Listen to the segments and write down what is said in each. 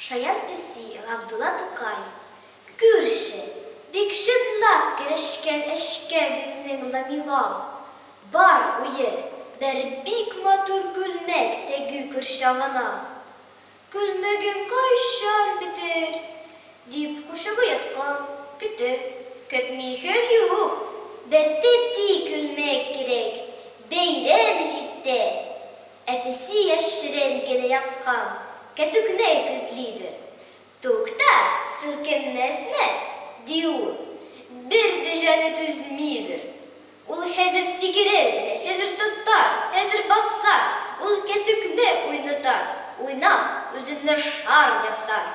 Шаян песи Габдулла Тукай. Күрше, бик чынлап керешкән эшкә безнең Ламила. Бар уе, бер бик матур күлмәк тегү курчагына. Күлмәгем кайчан бетер? Дип курчагы яткан, көтә. Көтми хәл юк, бер тәти күлмәк кирәк, бәйрәм җитте. Ә песи яшерен генә яткан, кәтүкне күзлидер. Тукта, селкенмәсме? Ди ул. Бер дә җаны түзмидер. Ул хәзер сикерер менә, хәзер тотар, хәзер басар, ул кәтүкне уйнатар, уйнап, үзенне шар ясар.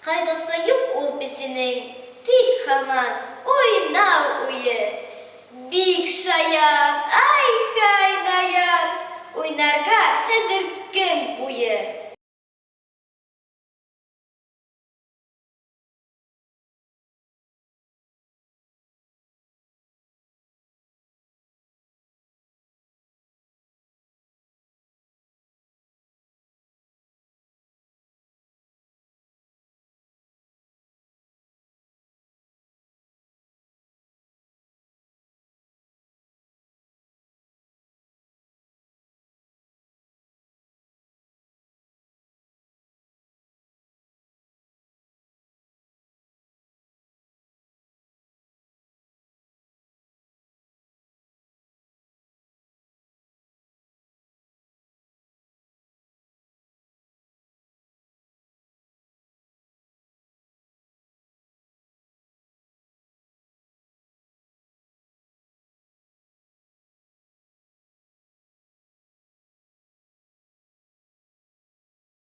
Кайгысы юк ул песинең, тик һаман уйнау уе. Бик шаян, ай-һай наян, уйнарга хәзер көн буе.